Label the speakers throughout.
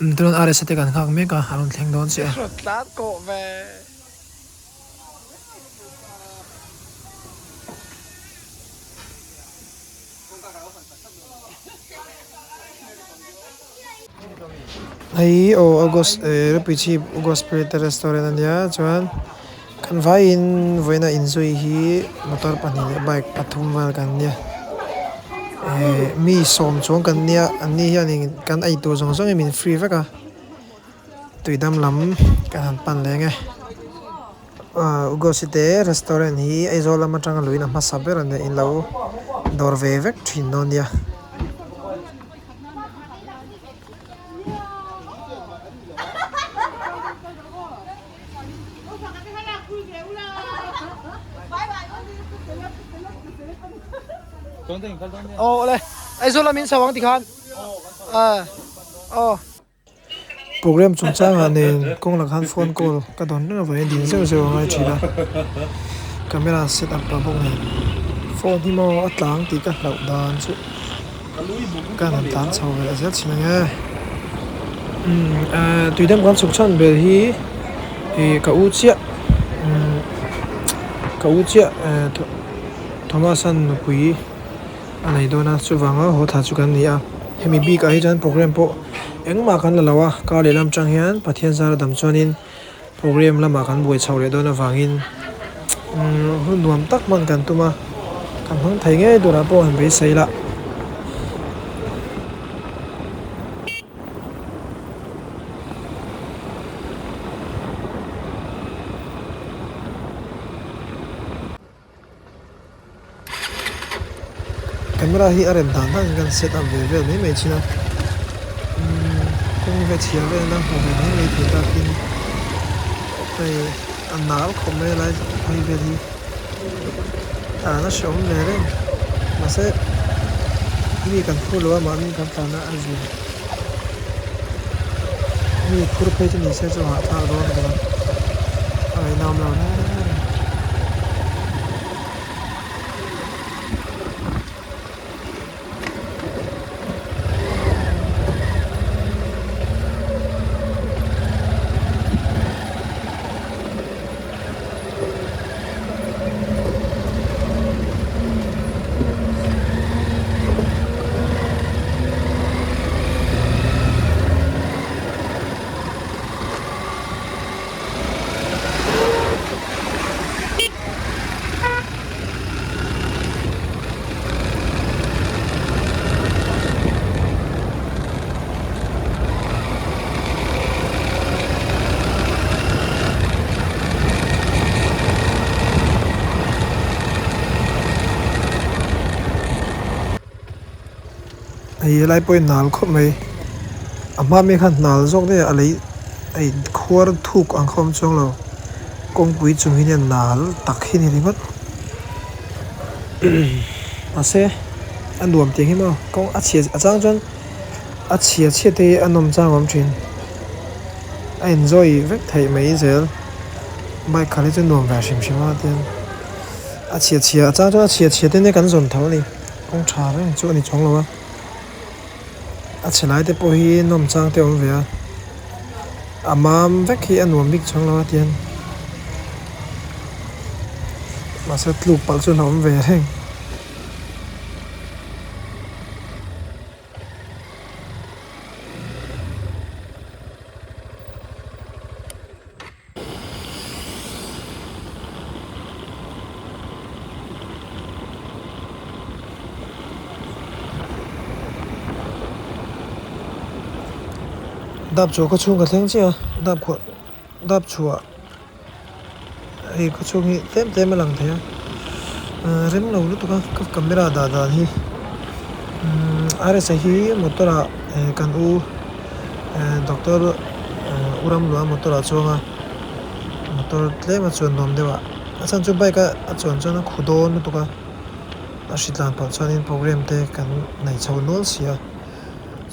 Speaker 1: Tunah RSA te kan nghak mek a, a rawn thleng dawn chiah a.
Speaker 2: Tlan kawh ve.
Speaker 1: Hei aw August eh Rupichhip August Spirit restaurant a nia chuan kan vaiin vawiina inzui hi motor pahnih leh bike pathum vel kan nia eh mi sawm chuang kan nia an ni hianin kan eitur zawng zawng hi min free vek a tuidam lam kan han pan leng e. Ugosite restaurant hi Aizawl lam atanga luiin a hmasa ber a nia in lo dawr ve vek thin dawn nia. Aw awle Aizawl lam in chho ang tikhan aw. Program chungchangah nen kawng lakah khan phone call ka dawn reng avangin ding zeuh zeuh a ngai thin a, camera set up pah bawk nen phone hi maw a tlang tih ka hlauh dan chu ka han tlan chho ve leh zel thin ang e. Umm eh tuidam kan chhuk chhan ber hi ih ka u chiah umm ka u chiah eh Thomas-a nupui. a nei dawn a chuvanga haw thla chu kan ni a hemi bik ah hi chuan program pawh engmah kan la lo a kar lehlam atang hian Pathian zara dam chuanin program lamah kan buai chhoh leh dawn avangin umm hun nuam tak hman kan tum a kan hmang thei ngei turah pawh han beisei la. Camera hi a rem dan dan in kan set up ve vel mai mai thin a umm kawng ve chhiar vel a hmuh ve mai mai thei takin hei a nal khawp mai a lai phei vel hi a la hreawm ve reng mahse mi kan phur lo a mahni kan tlan a a zir mi phur phei chu ni se chu hahthlak dawn a ni a a ngaihnawm lo reng reng. Hei helai pawh hi nal khawp mai a hma mi khan nal zawk daih a a lei a in khuar thuk ang kha a awm chuang lo kawngpui chung hi nia nal tak hi a ni ringawt mahse a nuam tih hi maw kawng a chhia a chang chuan a chhia chhia te hi a nawm chang a awm thin a enjoy vek theih mai zel bike khalh hi chu nuam ve hrim hrim a tin a chhia chhia a chang chuan a chhia chhia te nia kan zawn tho a ni. Kawng tha reng chu a ni chuang lo a, a chhe lai te pawh hi nawm chang te a awm ve a, a mam vek hi a nuam bik chuang lo a tihian mahse tluk palh chu a awm ve reng. Dap chhuah khaw chhung ka thleng chiah a dap khuah dap chhuah hei khaw chhung hi tlem tlem a lang thei a ahh rem lo lutuk a ka camera dah dan hi umm RSA hi motor ah eh kan u eh doctor eh u Ramluah motor ah chuang a motor tlem a chuan nuam deuh a a chhan chu bike a a chuan chuan a khu dawn lutuk a a hri tlan pah chuanin program te kan nei chho nual si a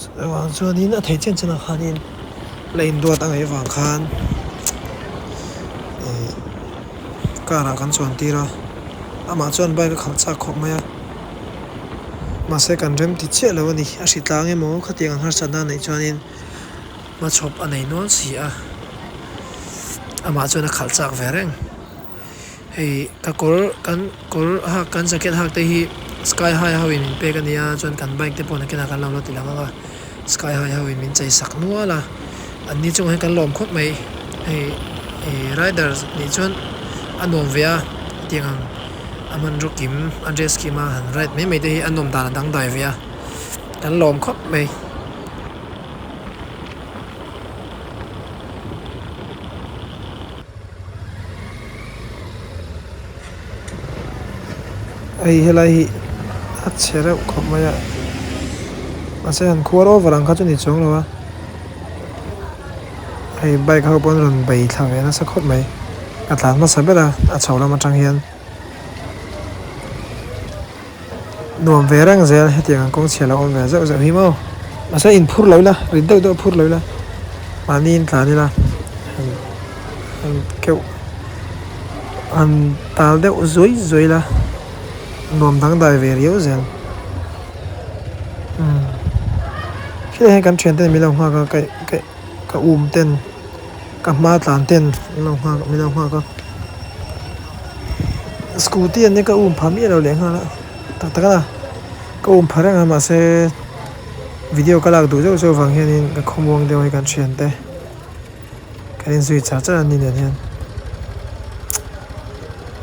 Speaker 1: chuvang chuanin a theih chen chen ah khanin la induat a ngaih avang khan eh car ah kan chuan tir a amah chuan bike a khalh chak khawp mai a mahse kan rem ti chiah lo a ni a hri tlang emaw khatiang ang harsatna a neih chuanin. Hmachhawp a nei nual si a, amah chuan a khalh chak ve reng. Hei ka kawr kan kawr hak kan jacket hak te hi sky high ho in min pek a nia chuan kan bike te pawh nakinah kan lo la ti lang ang a sky high ho in min chei sak nual a an ni chungah hian kan lawm khawp mai hei ih rider nih chuan a nuam ve a hetiang ang a hmanraw kim a dress kim a han ride mai mai te hi a nawm dan a dangdai ve a kan lawm khawp mai. Hei helai hi a chhe reuh khawp mai a mahse han khuar over ang kha chu ni chuang lo a hei bike ho pawn rawn bei thla ve nasa khawp mai a tlan hmasa ber a a chho lam atang hian. Nuam ve reng zel hetiang ang kawng chhia lo awm ve zeuh zeuh hi maw mahse in phur lo ila rit deuh deuh phur lo ila mahni in tlan ila han han keuh han tal deuh zuai zuai ila nuam dangdai ve riau zel umm khilaiah hian kan thian ten min lo nghak a ka ka ka um ten ka hma tlan ten an lo nghak min lo nghak a scooty an nia ka um pha miah lo leh nghal a tak tak a ka um pha reng a mahse video ka lak duh zeuh zeuh vang hianin ka khawmuang deuh a hei kan thian te kan inzui char char a ni nen hian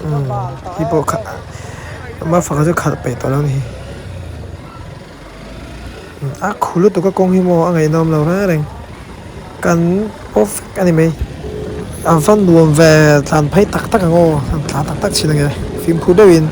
Speaker 1: umm hei pawh kha mafaka chu khalh peih tawh lo a ni hi. A khu lutuk a kawng hi maw a ngaihnawm lo reng reng kan off vek a ni mai a va nuam ve tlan phei tak tak ang aw an tlan tak tak thin ange fimkhur deuhin.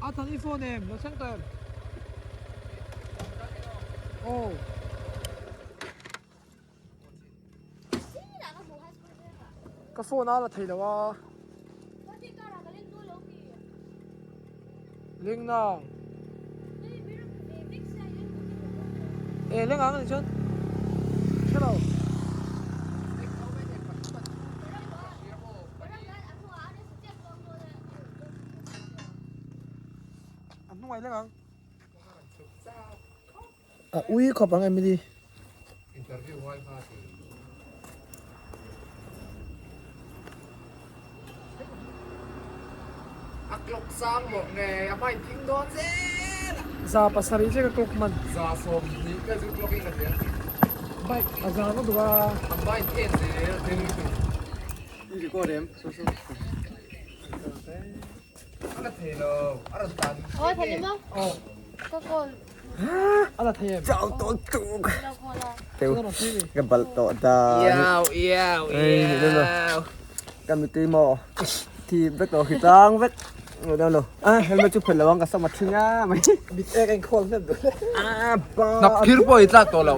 Speaker 1: A thlan i phone em lo thleng tawh em aw. Ka phone a la thei lo a. Leng nang. E leng ang ani chuan. Hrelo. A hnungah i leng ang. A ui khawp ang Emily.
Speaker 2: A clock sang mawh nge a hmain thing dawn zel a.
Speaker 1: 700 che ka clock man.
Speaker 2: 20 ka zu clock in ka hria.
Speaker 1: Bike a zan a duh a.
Speaker 2: A hmain en zel thil lutuk. I record em? A la thei lo a rawn tan
Speaker 3: Aw thei maw?
Speaker 1: Aw.
Speaker 3: Ka call.
Speaker 1: A la thei em?
Speaker 4: Chau tawh tuk. Teu ka balh tawh ta.
Speaker 2: Iau iau iau.
Speaker 4: Ka mitui maw thi vek tawh khi tlang vek. No no. Ah, helmet chu phelh lo ang ka sam a thing a mai.
Speaker 2: Mit ek a inkhawl hnem duh hle.
Speaker 4: Ah, ba.
Speaker 2: Hnap phir pawh i tlak tawh lo.